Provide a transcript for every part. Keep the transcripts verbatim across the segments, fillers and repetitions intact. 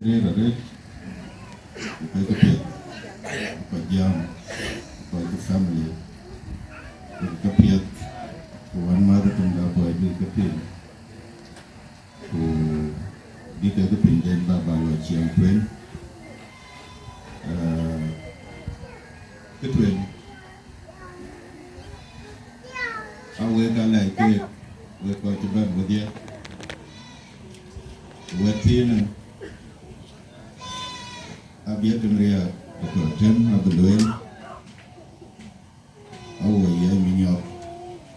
Rëër arëët, ku kɔc ke piɛth, ku kɔc jam, ku kɔc ke family, ku ke piɛth, ku wänmäth ë Tëŋda Bɔ̈ bï ke piŋ, ku bï ke ke piŋden ba ba lɔ ciɛɛŋ kuën. Ee, kë tueŋ, a wek alɛc keek, wek kɔc cï bɛ̈n wedhie, wɛ̈t thiinë, abï Tim Riääk Doctor Tim abï lueel, awo ye minyɔk,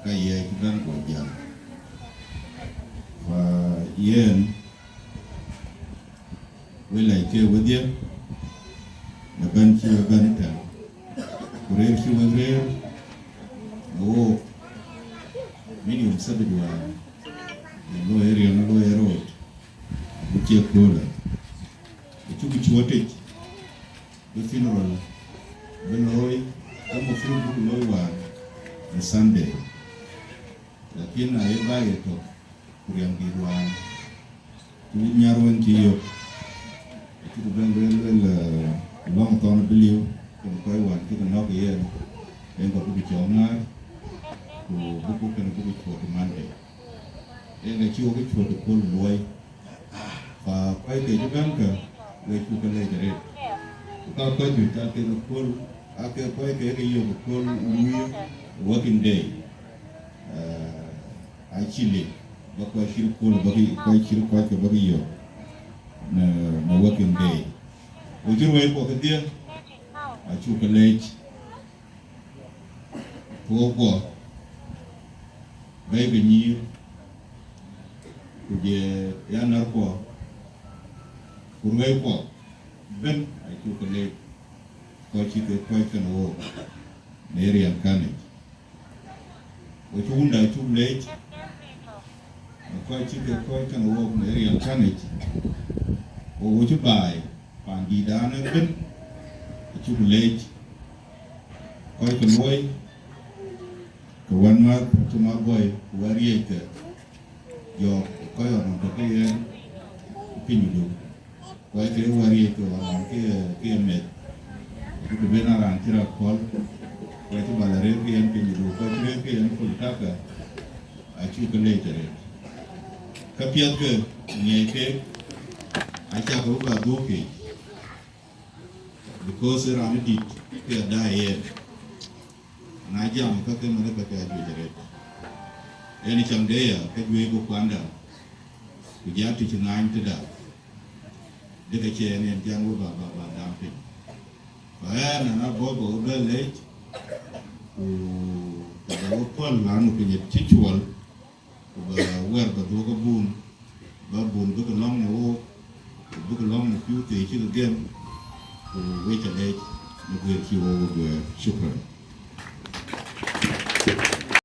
ka ye cï bɛ̈n ku jam. Fa yen, we lɛc ke wedhie, në bɛ̈n cï we bɛ̈n tɛ̈n, ku rëër cï we rëër, në wook, min yom Sabat wään, në looi ë riɛm, në looi ë rööt, ku cie köölë. Ku cuk cuɔ̈tic, bï funeral bï looi, ke mafrud buk looi wään në Sunday. Lakin na ye bä ye tök, ku riɛm dït wään, ku wut nyar wën cï yök, acï ku bɛ̈n lueel lueel, eh, lɔ̈ŋ thɔn bï liu, kën kɔc wään cï ke nɔ̈k yen, en kɔc bï cɔɔk ŋäär, ku bï ku kën bï ku cuɔt Monday. En ka cï wok cuɔt ë kööl luɔi. Fa kɔc ke cï bɛ̈n kä, we cuk ke leec arëët. Ku ka kɔc juëc aa kek kööl, aa kek kɔc ke ke yök kööl luui working day. Eh, acï lik, ba kɔc cït kööl, ba ke, kɔc cït kɔc ke ba ke yök në, në working day. Ku cï ruɛ̈i kuɔ kedhie, acuk ke leec. Ku wok kuɔ, bɛ̈ɛ̈i ke nyïïr, ku jɔ ya nɔ̈r kuɔ, ku ruɛ̈i kuɔ, bɛ̈n acuk ke leec, kɔc cï ke kɔc kën wook në riɛm kän yic. Ku cï wunda cuk leec, në kɔc cï ke kɔc kën wook në riɛm kän yic. Ku wok cï baai, paan dïïtdan ëbën, acuk leec, kɔc ke luɔi, ke wänmäth cï Mabuɔi, ku wɛ̈t riëëc ke jɔɔk, kɔc ɣɔn nɔm tɔ̈ ke yen, pinyidu. Kɔc ke wɛ̈t riëëc ke ɣɔn nɔm ke, ke meth. Ku të ben a raan cï rɔt pɔ̈l, kɔc cï bal arëër ke yen pinyidu, kɔc cï rëër ke yen full taka, acuk ke leec arëët. Ka piɛth ke ŋiɛc keek, acak ke bï bä dhuɔ̈k keec, because ë raan ë dït ke adaai yen. Na jam ka ke mɛn ka ke ajuëc arëët. En cam de ya ke juëc ku kuanda, ku ja tïc ŋaany tëda, de ke cï en en jam we ba, ba, ba dam piny. Fa ɛn ana bɔ̈ ba we bɛ leec, ku, ku ba we pɔ̈l, lanu piny cï cuɔl, ku ba wɛ̈r ba dhuɔ̈k abun, ba bun bï ke lɔ̈ŋ në wook, ku bï ke lɔ̈ŋ në pïu thii cï ke gem, ku we ca leec në guëër cï wok we guëër. Shukran.